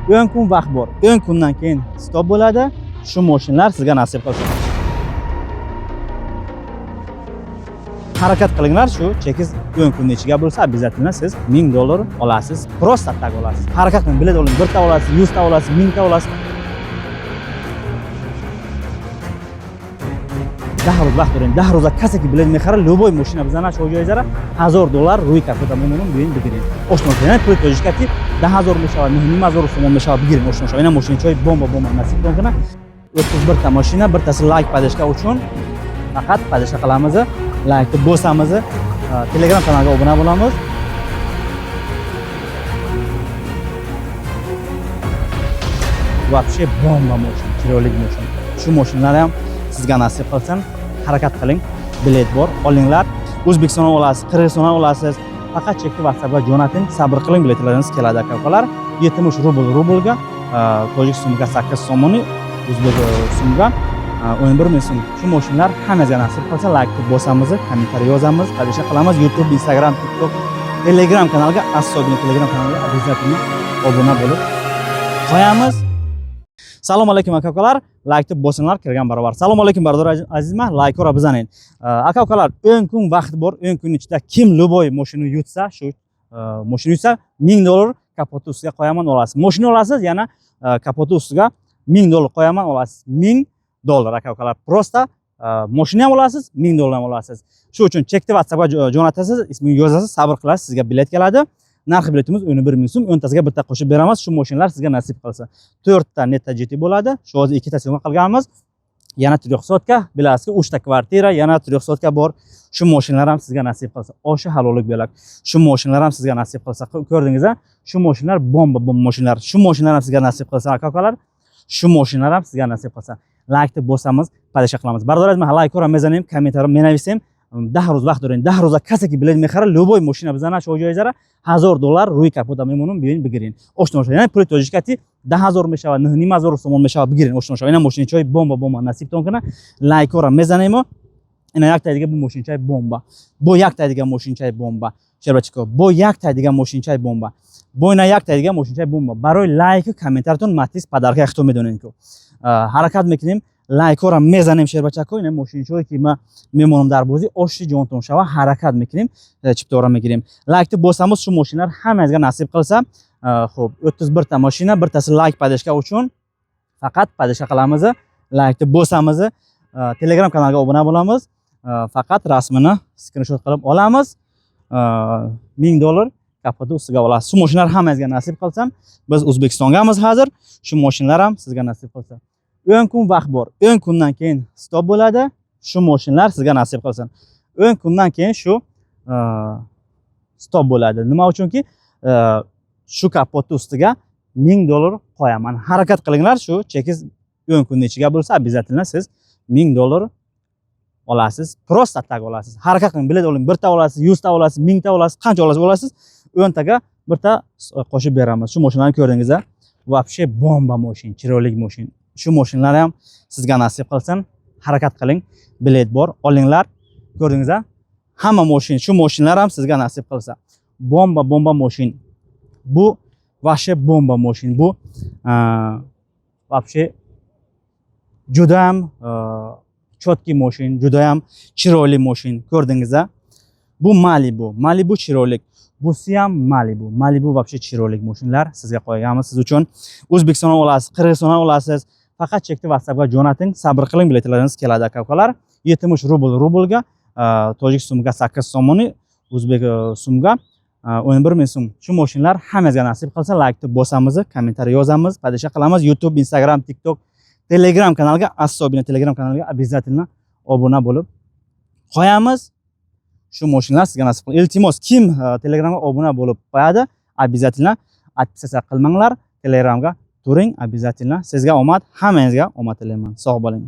10 kun vaqt bor. 10 kundan keyin stop bo'ladi. Shu mashinalar sizga nasib qilsin. Harakat qilinglar, shu chekingiz 10 kunning ichiga bo'lsa, обязательно siz 1000 dollar olasiz. Просто так olasiz. Harakat qiling, bilet oling, birta olasiz, 100 ta olasiz, 1000 ta olasiz. 10 рӯз вақт дорем. 10 рӯза касе ки билет мехарад, любой мошина бизана, шо ҷоизара 1000 доллар рӯи капота мемонам. Биёин, бигирем, ошно шавед. Пули тоҷикати 10 000 мешавад, 9500 сомон мешавад. Бигирем, ошно шавед. Ина мошинчаҳои бомба бомба насибтон кунад. 31 та мошина, birtasi лайк поддержка uchun, faqat поддержка qilamiz, laykni bosamiz, Telegram kanalga obuna bo'lamiz. Вообще bomba moshin, chiroyli moshin. Shu moshinlar ham sizga nasib qilsin. Harakat qiling, bilet bor, olinglar. O'zbekistondan olasiz, Qirg'izistondan olasiz, faqat chekni WhatsAppga jo'nating. Sabr qiling, biletlaringiz keladi, aka ukalar. 70 rubl rublga, tojik so'miga 8 somoni, o'zbek so'miga 11 000 so'm. Shu moshinlar hammangizga nasib qilsa, laykni bosamiz, kommentariy yozamiz, подписка qilamiz. YouTube, Instagram, TikTok, Telegram kanalga, особенно Telegram kanalga обязательно obuna bo'lib qo'yamiz. Salom alaykum, aka ukalar, laykni bosinglar, kirgan barobar. Salom alaykum, barodar azizman, laykora bizaning. Aka ukalar, 10 kun vaqt bor. 10 kun ichida kim любой moshina yutsa, shu moshina yutsa, 1000 dollar kapoti ustiga qo'yaman, olasiz. Moshina olasiz, yana kapoti ustiga 1000 dollar qo'yaman, olasiz. 1000 dollar, aka ukalar, просто moshina ham olasiz, 1000 dollar ham olasiz. Shu uchun chekni WhatsAppga jo'natasiz, ismini yozasiz, sabr qilasiz, sizga bilet keladi. Narxi biletimiz 11 000 so'm, 10 tasiga bitta qo'shib beramiz. Shu mashinalar sizga nasib qilsa, to'rtta Netta GT bo'ladi. Shu hozir ikkita съёмка qilganmiz, yana трёхсотка, bilasizki, uchta kvartira, yana трёхсотка bor. Shu mashinalar ham sizga nasib qilsa, oshi halollik bo'lak. Shu mashinalar ham sizga nasib qilsa. Ko'rdingiz a, shu mashinalar bomba bomba mashinalar. Shu mashinalar ham sizga nasib qilsa, aka ukalar, shu mashinalar ham sizga nasib qilsa. Laykni bosamiz, поддержка qilamiz. Бародар, лайкора мезанем, комментарий менависем. 10 рӯз вақт дорем. 10 рӯза касе ки билет мехарад, любой мошина бизана, шо ҷоизара 1000 доллар рӯи капота мемонам. Биёин, бигирин, ошно шавед. Яъне пули тоҷикати 10 000 мешавад, 9500 сомон мешавад. Бигирин, ошно шавед. Ина мошинчаҳои бомба бомба насибтон кунад. Лайкора мезанемо. Ина якта дига бу мошинчаи бомба, бо якта дига мошинчаи бомба, шербачико, бо якта дига мошинчаи бомба, бо ина якта дига мошинчаи бомба. Барои лайку комментариятон Матиз подарка, худтон медонед ку. Ҳаракат мекунем, лайкҳоро мезанем, шербачако. Ина мошинчое ки ма мемонам дар бозӣ, оши ҷонтон шава. Ҳаракат мекунем, чиптора мегирем, лайкни босамиз. Shu mashinalar hammangizga nasib qilsa. Xo'p, 31 ta mashina, birtasi лайк поддержка uchun, faqat поддержка qilamiz, laykni bosamiz, Telegram kanalga obuna bo'lamiz, faqat rasmini skrinshot qilib olamiz. 1000 dollar kapoti ustiga olasiz. Shu mashinalar hammangizga nasib qilsam. Biz O'zbekistongamiz hozir. Shu mashinalar ham sizga nasib qilsa. 10 kun vaqt bor. 10 kundan keyin stop bo'ladi. Shu mashinalar sizga nasib qilsin. 10 kundan keyin shu stop bo'ladi. Nima uchunki, shu kapotni ustiga 1000 dollar qo'yaman. Harakat qilinglar, shu chekingiz 10 kunning ichiga bo'lsa, обязательно siz 1000 dollar olasiz. Просто так olasiz. Harakat qiling, bilet oling, birta olasiz, 100 ta olasiz, 1000 ta olasiz, qancha olasiz olasiz. 10 taga birta qo'shib beramiz. Shu mashinalarni ko'rdingiz a? Вообще bomba moshin, chiroyli moshin. Shu mashinalar ham sizga nasib qilsin. Harakat qiling, bilet bor, olinglar. Ko'rdingiz a? Hamma moshin, shu mashinalar ham sizga nasib qilsa. Bomba bomba moshin. Bu вообще bomba moshin. Bu вообще judayam чёткий moshin, judayam chiroyli moshin. Ko'rdingiz a? Bu Malibu, Malibu chiroyli. Busi ham Malibu. Malibu вообще chiroyli mashinalar sizga qo'yganmiz, siz uchun. O'zbekistondan olasiz, Qirg'izistondan olasiz. Faqat chekni WhatsAppga jo'nating, sabr qiling, biletlaringiz keladi, aka ukalar. 70 rubl rublga, tojik so'miga 8 somoni, o'zbek so'mga 11 000 so'm. Shu mashinalar hammangizga nasib qilsa, laykni bosamiz, kommentariy yozamiz, подписка qilamiz. YouTube, Instagram, TikTok, Telegram kanalga, особенно Telegram kanalga обязательно obuna bo'lib qo'yamiz. Shu mashinalar sizga nasib qilsin. Iltimos, kim Telegramga obuna bo'lib qo'yadi, обязательно отписаться qilmanglar. Telegramga turing обязательно. Sizga omad, hammangizga omad tilayman. Sog' bo'ling.